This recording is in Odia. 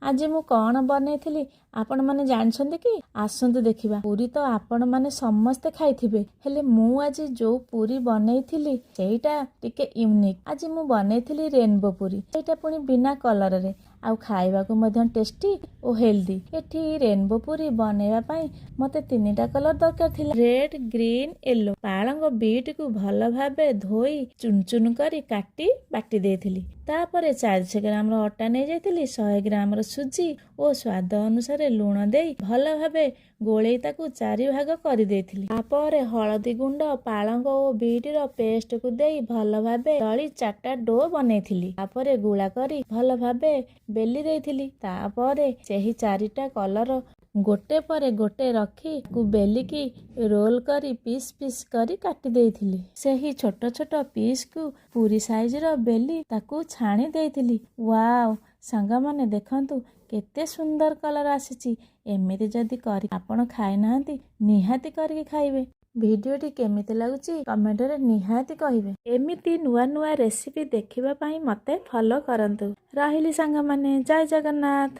ଆଜି ମୁଁ କ'ଣ ବନେଇଥିଲି ଆପଣମାନେ ଜାଣିଛନ୍ତି କି? ଆସନ୍ତୁ ଦେଖିବା। ପୁରୀ ତ ଆପଣମାନେ ସମସ୍ତେ ଖାଇଥିବେ, ହେଲେ ମୁଁ ଆଜି ଯୋଉ ପୁରୀ ବନେଇଥିଲି ସେଇଟା ଟିକେ ୟୁନିକ୍। ଆଜି ମୁଁ ବନେଇଥିଲି ରେନବୋ ପୁରୀ, ସେଇଟା ପୁଣି ବିନା କଲରରେ, ଆଉ ଖାଇବାକୁ ମଧ୍ୟ ଟେଷ୍ଟି ଓ ହେଲ୍ଦି। ଏଠି ରେନବୋ ପୁରୀ ବନେଇବା ପାଇଁ ମୋତେ ତିନିଟା କଲର ଦରକାର ଥିଲା, ରେଡ୍, ଗ୍ରୀନ୍, ୟେଲୋ। ପାଳଙ୍ଗ ବିଟ୍କୁ ଭଲ ଭାବେ ଧୋଇ ଚୁନ ଚୁନ କରି କାଟି ବାଟି ଦେଇଥିଲି। ତାପରେ 400 ଗ୍ରାମର ଅଟା ନେଇଯାଇଥିଲି, 100 ଗ୍ରାମର ସୁଜି ଓ ସ୍ୱାଦ ଅନୁସାରେ ଲୁଣ ଦେଇ ଭଲ ଭାବେ ଗୋଳେଇ ତାକୁ ଚାରି ଭାଗ କରିଦେଇଥିଲି। ତାପରେ ହଳଦୀ ଗୁଣ୍ଡ, ପାଳଙ୍ଗ ଓ ବିଟ୍ର ପେଷ୍ଟକୁ ଦେଇ ଭଲ ଭାବେ ଦଳି ଚାରିଟା do ବନେଇଥିଲି। ତାପରେ ଗୁଳା କରି ଭଲ ଭାବେ ବେଲି ଦେଇଥିଲି। ତାପରେ ସେହି ଚାରିଟା କଲର ଗୋଟେ ପରେ ଗୋଟେ ରଖି ତାକୁ ବେଲିକି ରୋଲ କରି ପିସ୍ ପିସ୍ କରି କାଟି ଦେଇଥିଲି। ସେହି ଛୋଟ ଛୋଟ ପିସ୍କୁ ପୁରୀ ସାଇଜର ବେଲି ତାକୁ ଛାଣି ଦେଇଥିଲି। ୱାଓ ସାଙ୍ଗମାନେ, ଦେଖନ୍ତୁ କେତେ ସୁନ୍ଦର କଲର ଆସିଛି। ଏମିତି ଯଦି କରି ଆପଣ ଖାଇନାହାନ୍ତି, ନିହାତି କରିକି ଖାଇବେ। ଭିଡ଼ିଓଟି କେମିତି ଲାଗୁଛି କମେଣ୍ଟରେ ନିହାତି କହିବେ। ଏମିତି ନୂଆ ନୂଆ ରେସିପି ଦେଖିବା ପାଇଁ ମୋତେ ଫଲୋ କରନ୍ତୁ। ରହିଲି ସାଙ୍ଗମାନେ, ଜୟ ଜଗନ୍ନାଥ।